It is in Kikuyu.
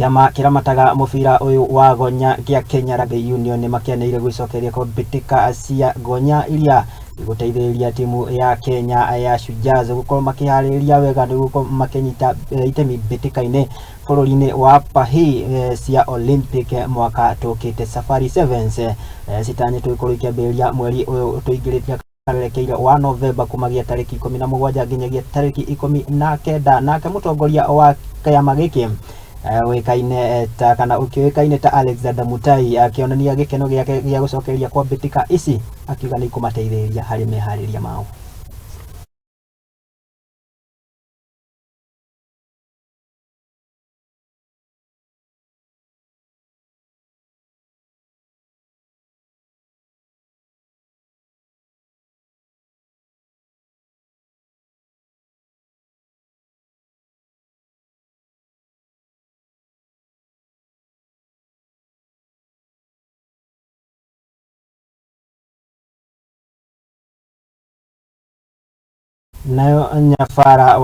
Kĩama kĩramataga mũbira ũyũ wa gonya gĩa Kenya Rugby Union nĩmakeneire gwĩcokeria kwa mbĩtĩka cia gonya iria igũteithĩrĩria timu ya Kenya ya Shujaz gũkorwo makĩharĩrĩria wega nĩguo gũkorwo makĩnyita itemi mbĩtĩka-inĩ bũrũri-inĩ wa Paris cia Olympic mwaka tũkĩte. Safari Sevens citanyĩtwo gũkorwo ikĩambĩrĩria mweri ũyũ tũingĩrĩte werekeire wa Novemba kumagia tarĩki 17 nginyagia tarĩki 19. Nake mũtongoria wa kĩama gĩkĩ ũĩkaine ta kana ũkĩũĩkaine ta Alexander Mutai akĩonania gĩkeno gĩake gĩa gũcokereria kwa mbĩtĩka ici, akiuga nĩ ikũmateithĩrĩria harĩ meharĩria mao. Nayo nyabara wa